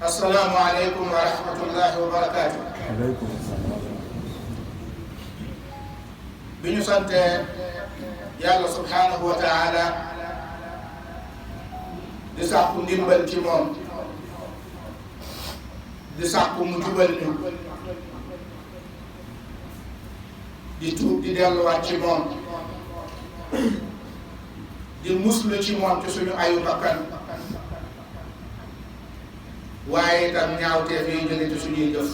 assalaamu aleykum wa rahmatullahi wa barakaatu. aleykum salaam. bi ñu sante yàlla subhaanahu wa taala di sàkku ndimbal ci moom di sàkku mu jubal ñu di tuub di delluwaat ci moom di muslu ci moom ci suñu ayu bakkan waaye itam ñaawteef yi jóge ci suñuy jëf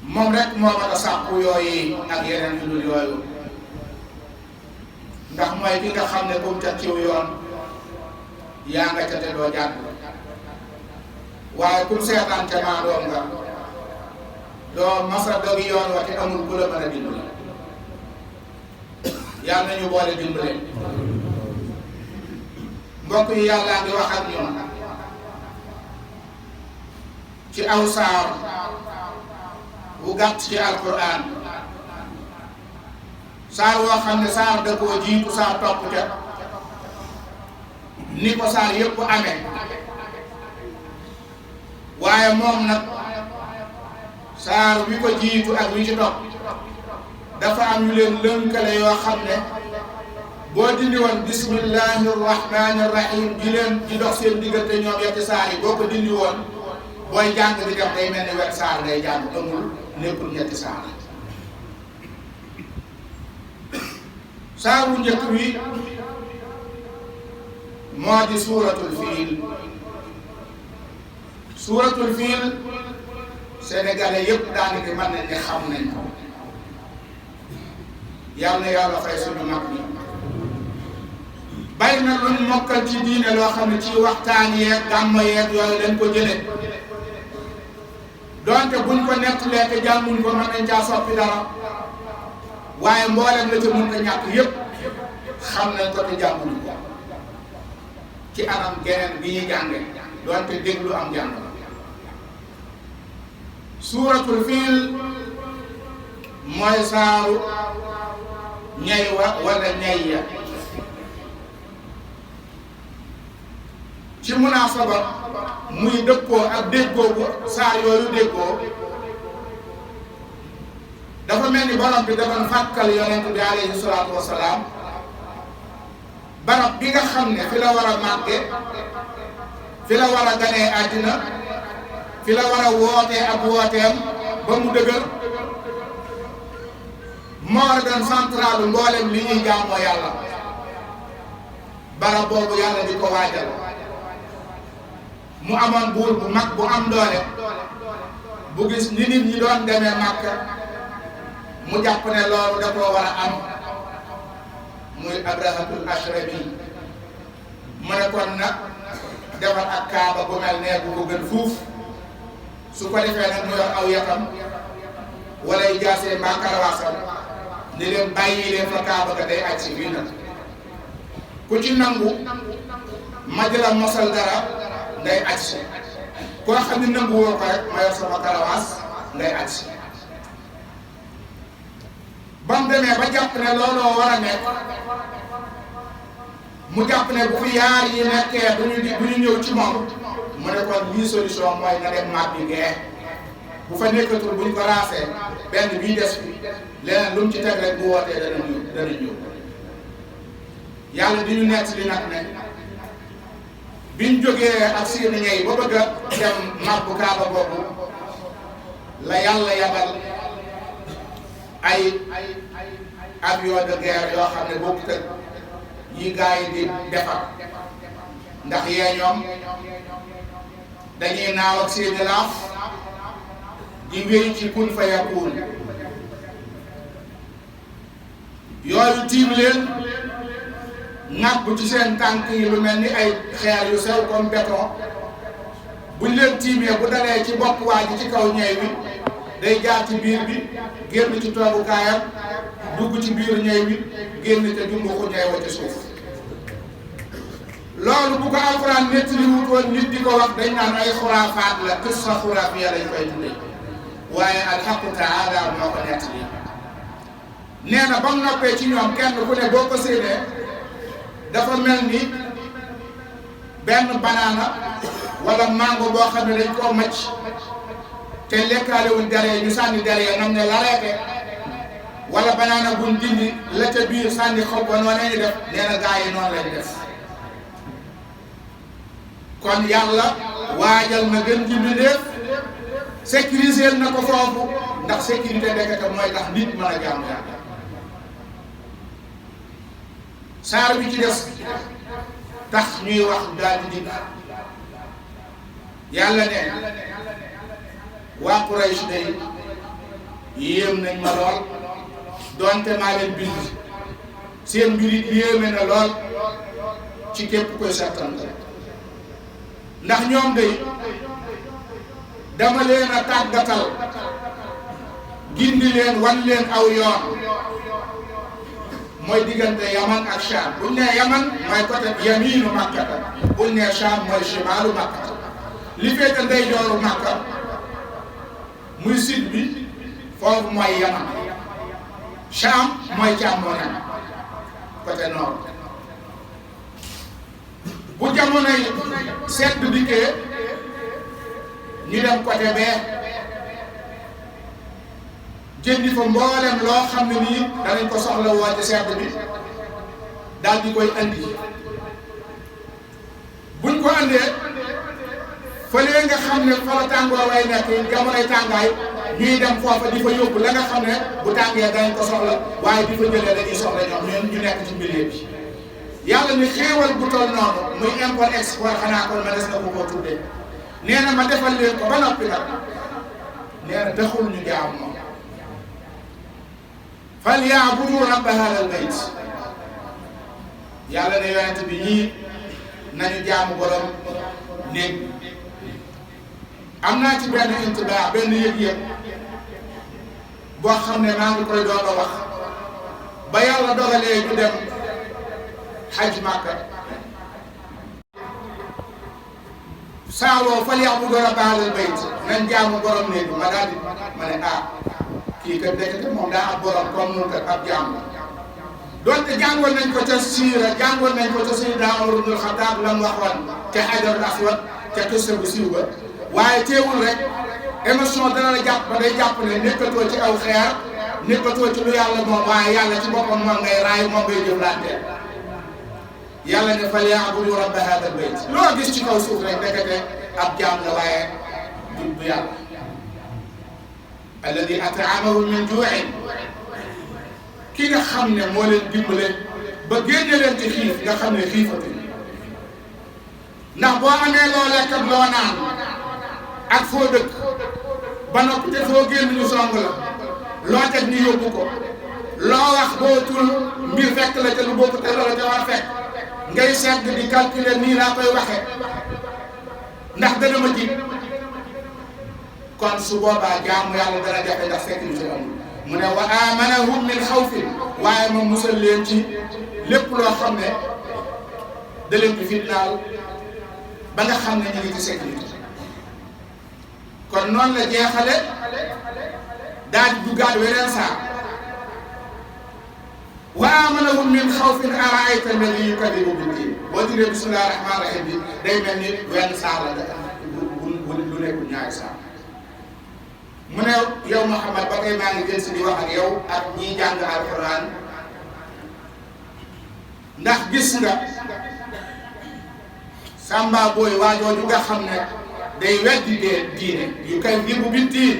moom rek moo mën a sàkku yooyu ak yeneen yu dul yooyu ndax mooy ki nga xam ne comme teg ciw yoon yaa nga ca te doo jàdd waaye kum seetaan ca maa doom nga doo masa dogi yoon wa te amul ku la mën a dimbali yàlla nañu boole dimbale mbokk yi yàllaa ngi wax ak ñoom ci aw saar bu gàtt ci alquran saar woo xam ne saar da koo jiitu saar topp ca ni ko saar yépp amee waaye moom nag saar wi ko jiitu ak wi ci topp dafa am yu leen lënkale yoo xam ne boo dindi woon bismillahi rahmani rahim ji leen di dox seen diggante ñoom yetti saar yi boo ko dindi woon booy jàng di def day mel ni wet saar ngay jàng amul nekkul ñetti saar saaru njëkk wi moo di suuratul fiil suuratul fiil sénégalais yépp daanaka mën nañ ne xam nañ ko yal na yàlla fay suñu mag ñi bari na luñ mokkal ci diine loo xam ne ci waxtaan yeeg gàmmo yeeg yooyu lañ ko jële donte buñ ko nettalee te jànguñ ko mën nañ caa soppi dara waaye mboolem la ca mën ko ñàkk yépp xam nañ ko te jànguñ ko ci anam geneen bi ñuy jànge donte déglu am jàng la suuratul fiil mooy saaru ñay wa wala ñay ya ci munaasaba muy dëppoo ak déggoo bu saar yooyu déggoo dafa mel ni borom bi dafa fàkkal yonent bi alayhi salaatu wasalaam barab bi nga xam ne fi la war a màgge fi la war a ganee àddina fi la war a wootee ak wooteem ba mu dëgër moo war a doon centralu mboolem li ñuy jaamoo yàlla barab boobu yàlla di ko waajal mu amoon buur bu mag bu am doole bu gis ni nit ñi doon demee Makka mu jàpp ne loolu da koo war a am muy Abrahatul Ashrabi mu ne kon nag defar ak kaaba bu mel ne bu ko gën fuuf su ko defee nag mu yor aw yatam wala y jaasee mbaa karawaasam ni leen bàyyi leen fa kaaba ga day aj si fii nag ku ci nangu ma di la mosal dara ngay aj si koo xam ne nangu woo ko rek ma yor sama karawaas ngay aj si ba mu demee ba jàpp ne looloo war a nekk mu jàpp ne bu fi yaar yi nekkee du ñu ñëw ci moom mu ne kon lii solution mooy na dem maat bi ngee bu fa nekkatul buñ ko raasee benn bii des fi leneen lu mu ci teg rek bu wootee dana ñëw yàlla di ñu nett li nag ne biñ jógee ak seeni ñey ba bëgg a dem màbbu kaaba boobu la yàlla yabal ay avion de guerre yoo xam ne bokkut ak yi gars yi di defar ndax yee ñoom dañuy naaw ak seeni laaf di wéy ci kun fa yakun yooyu tiim leen ŋàbb ci seen tànk yi lu mel ni ay xeer yu sew comme béton buñ leen tiimee bu dalee ci bopp waa ji ci kaw ñey wi day jaar ci biir bi génn ci toogukaayam dugg ci biir ñey wi génn te jumbuxu ñey wa ci suuf loolu bu ko alxuraan nettali wutoon nit di ko wax dañ naan ay xuraafaat la qissa xuraafiya lañ koy tuddee waaye alxaqu taala moo ko nettali nee na ba mu noppee ci ñoom kenn ku ne boo ko séenee dafa mel ni benn banaana wala mango boo xam ne dañ koo macc te lekkaalewul dere ñu sànni dere nam ne lareete wala banaana buñ dindi la ca biir sànni xob ba noonu ñu def nee na gaa yi noonu lañ def kon yàlla waajal na gën ji mbindéef sécuriser na ko foofu ndax sécurité ndekete mooy tax nit mën a jaamu yàlla saar bi ci des tax ñuy wax daal di dikk yàlla ne waa Quraysh day yéem nañ ma lool doonte maa leen bind seen mbir it yéeme na lool ci képp koy settante ndax ñoom day dama leen a tàggatal gindi leen wan leen aw yoon mooy diggante Yaman ak Sham buñ nee Yaman mooy côté yamiinu Makkata buñ nee Sham mooy shimaalu Makkata li féete ndeyjooru Makka muy sud bi foofu mooy Yaman Sham mooy càmmoñam côté nord bu jamonoy sedd dikkee ñu dem côté bee jëndi fa mboolem loo xam ne nii danañ ko soxla woo ci sedd bi daal di koy andi buñ ko andee fële nga xam ne fa la tàngoor way nekk jamonoy tàngaay ñuy dem foofa di fa yóbbu la nga xam ne bu tàngee danañ ko soxla waaye di fa jëlee dañuy soxla ñoom ñun ñu nekk ci milieu bi yàlla ni xéewal bu toll noonu muy import export xanaa kon ma des na ko koo tuddee nee na ma defal leen ko ba noppi nag nee na taxul ñu jaam moom fal yaabudu rabba haadal bayt yàlla ne yonent bi ñii nañu jaamu borom néeg am naa ci benn intibaa benn yëg-yëg boo xam ne maa ngi koy doog a wax ba yàlla dogalee ñu dem xaj Makka saawoo fal yaabudu rabba haadal bayt nañ jaamu borom néeg ma daal di ma ne kii kat ndekete moom daa ab borom comme nun kat ab jaam la donte jàngoon nañ ko ca siira jàngoon nañ ko ca Sayyidina Umar ibn Xattaab la mu waxoon ca Hajarul Aswad ca qissa bu siiw ba waaye teewul rek émotion dana la jàpp ba day jàpp ne nekkatoo ci aw xeer nekkatoo ci lu yàlla moom waaye yàlla ci boppam moom ngay raay moom ngay jëflanteel yàlla ne fal ya'budu rabba haadal bayt loo gis ci kaw suuf rek ndekete ab jaam la waaye du yàlla alladi at'amahum min juu'in ki nga xam ne moo leen dimbale ba génne leen ci xiif nga xam ne xiifatuñ ndax boo amee loo lekk ak loo naan ak foo dëkk ba noppi te foo génn ñu song la loo teg ñu yóbbu ko loo wax boo tul mbir fekk la ca lu bokk te loola ca war a fekk ngay seet di calculer nii laa koy waxe ndax dana ma ji kon su boobaa jaamu yàlla dana jafe ndax fekk ñu ci amul mu ne wa amanahum min xawfin waaye ma musal leen ci lépp loo xam ne da leen di fitnaal ba nga xam ne ñu ngi ci sécurité kon noonu la jeexale daal di duggaat weneen saa wa amanahum min xawfin araayta alladi yukadibu bid-diin boo diree bismillahi rahmaani rahim bi day mel ni wenn saa la lu nekkul ñaari saa mu ne yow Muhammad ba tey maa ngi jël si di wax ak yow ak ñiy jàng alquran ndax gis nga Samba Boy waajooju nga xam ne day weddi diine yu kay dibu bi diin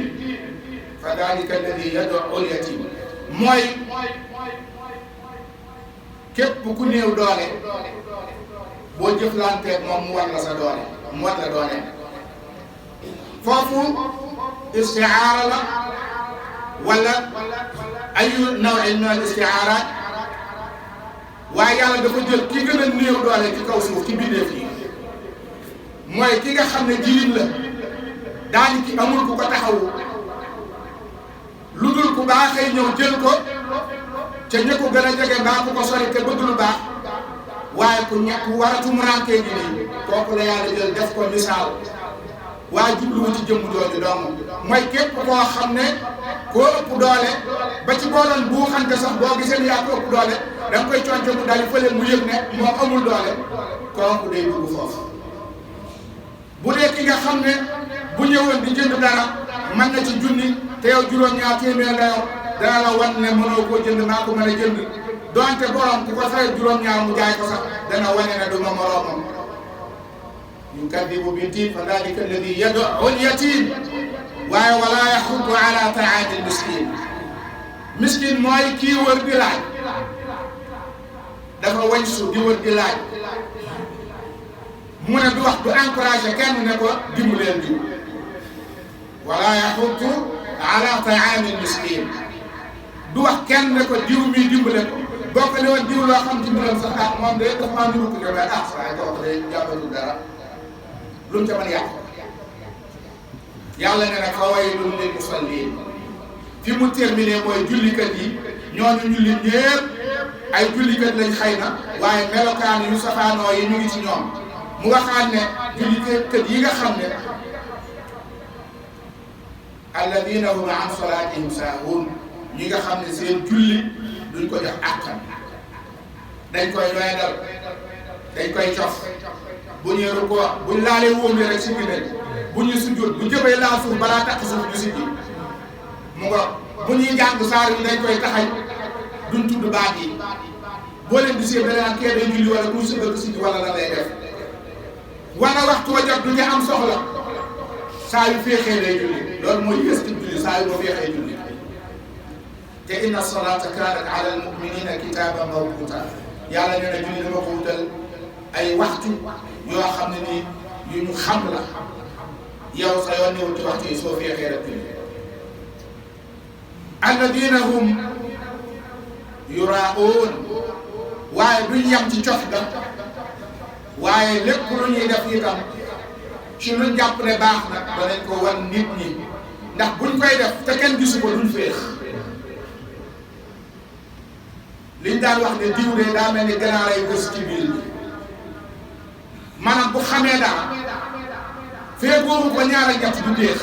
fa dalika alladi yad'u al-yatim mooy képp ku néew doole boo jëflanteeg moom mu war la sa doole mu war la doole foofu istiaara la wala ayu nawin min al istiaaraat waaye yàlla dafa jël ki gën a néew doole ci kaw suuf ci bindeef yi mooy ki nga xam ne jirim la daani ki amul ku ko taxawu lu dul ku baaxee ñëw jël ko ca ña ko gën a jege mbaa ku ko sori te bëgg lu baax waaye ku ñàkk war a tumurankee ngi nii kooku la yàlla jël def ko misaal waaye jubluwu ci jëmm jooju dong mooy képp koo xam ne koo ëpp doole ba ci boo doon buuxante sax boo gisee ni yaa ko ëpp doole da nga koy conco mu dali fële mu yëg ne moom amul doole kooku day dugg foofu. bu dee ki nga xam ne bu ñëwoon di jënd dara mën na ci junni te yow juróom-ñaar téeméer nga yor dana la wan ne mënoo koo jënd maa ko mën a jënd donte borom ku ko fay juróom-ñaar mu jaay ko sax dana wane ne du ma moroomam. yukadibu bi-ddiin fa daalika allazii yad'u al-yatiim waaye wala yaxuddu ala ta'aami al-miskiin. miskin mooy kii wër di laaj dafa wañsu di wër di laaj mu ne du wax du encouragé kenn ne ko dimbaleel diw wala yaxuddu ala ta'aami al-miskiin du wax kenn ne ko diw mi dimbale ko boo ko ne woon diw loo xam dimbalam sax ah moom de dafa maa niru ko demee ah waaye kooku de jàppatul dara lu mu ca mën yàq yàlla ne nag fa waylun lil musalliin fi mu terminé mooy jullikat yi ñooñu ñu lim ñëpp ay jullikat lañ xëy na waaye melokaan yu safaanoo yi ñu ngi ci ñoom mu waxaat ne jullikat yi nga xam ne alladina hum an salaatihim saahuun ñi nga xam ne seen julli duñ ko jox àqam dañ koy doyadal dañ koy cof bu ñuy rukkoo buñ laalee wóom yi rek si gi nañ bu ñuy sujjóot bu jëbee laal suuf balaa takk suuf ñu siggi mu ngo bu ñuy jàng saar yi dañ koy taxañ duñ tudd baat yi boo leen di séen da naan kee day julli wala buy sëgg siggi wala la lay def wala waxtu wa jot du ñu am soxla saa yu féexee lay julli loolu mooy yées ci julli saa yu ma féexee julli te inna salaata kaanat ala al muminina kitaaban mawquuta yàlla nee na julli dama ko wutal ay waxtu yoo xam ne nii yu ñu xam la yow sa yoon newul ci waxtu yi soo féexee rek julli alladina hum yuraa'uun waaye duñ yem ci cof ga waaye lépp lu ñuy def itam ci luñ jàpp ne baax na danañ ko wan nit ñi ndax buñ koy def te kenn gisu ko duñ féex liñ daan wax ne diw de daa mel ni ganaar ay gës ci biir bi maanaam bu xamee dara fee boobu ko ñaar a ñett du deex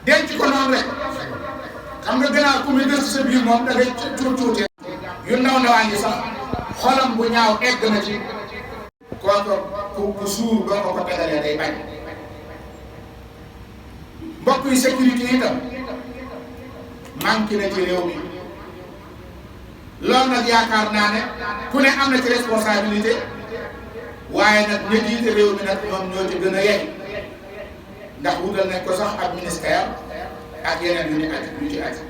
denc ko noonu rek xam nga ganaar ku muy gës sa biir moom da ngay cuutee yu ndaw ndawaan yi sax xolam bu ñaaw egg na ci kooku ku suur boo ko tegalee day bañ mbokk yi sécurité itam manqué na ci réew mi loolu nag yaakaar naa ne ku ne am na ci responsabilité waaye nag ñi jiite réew mi nag ñoom ñoo ci gën a yey ndax wutal nañ ko sax ak ministère ak yeneen yu ñu aju yu ci aju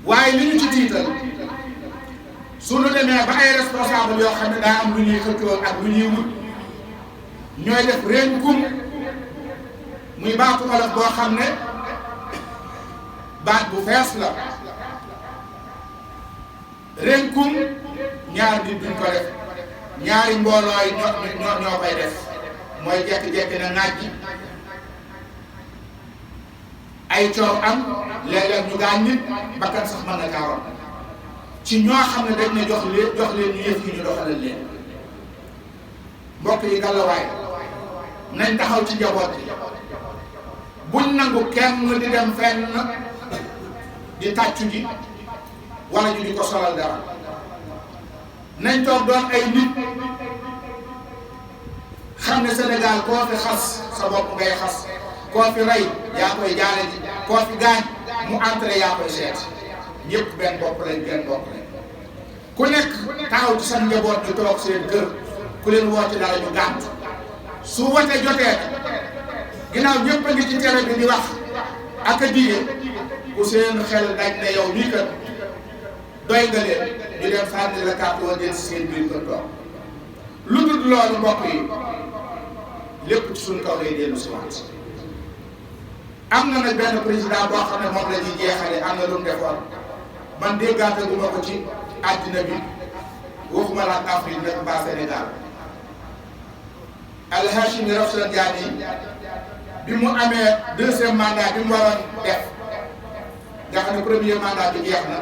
waaye li ñu ci tiital suñu demee ba ay responsable yoo xam ne daa am lu ñuy xëccoo ak lu ñuy wut ñooy def rénkum muy baatu olof boo xam ne baat bu fees la rénkum ñaar nit duñ ko def ñaari mbooloo yi ñoo koy def mooy jekki-jekki na naaj ji ay coow am léeg-léeg ñu gaañ nit bakkan sax mën na kaaroon ci ñoo xam ne dañ ne jox leen ñu yëf yi ñu doxalal leen mbokk yi gàllawaay nañ taxaw ci njaboot yi buñ nangu kenn di dem fenn di tàccu ji wala ñu di ko solal dara nañ toog doon ay nit xam ne Sénégal koo fi xas sa bopp ngay xas koo fi rey yaa koy jaale ji koo fi gaañ mu entré yaa koy seet ñëpp benn bopp lañ ku nekk taxaw ci seen njaboot ñu toog seen kër ku leen woo ci dara ñu gànt su wote jotee ginnaaw ñëpp a ngi ci télé bi di wax ak a dige ku seen xel daj ne yow mii kat doy nga leen ñu dem sànni la carte wala jël seen biir kër toog lu dul loolu mbokk yi lépp ci suñ kaw lay dellu si waat am na nag benn président boo xam ne moom la ñuy jeexale am na lu mu defoon man déggaate gu ma ko ci àddina bi waxuma la ak Afrique nag ba Sénégal Al-Hachimi Rafsanjani bi mu amee deuxième mandat bi mu waroon def nga xam ne premier mandat bi jeex na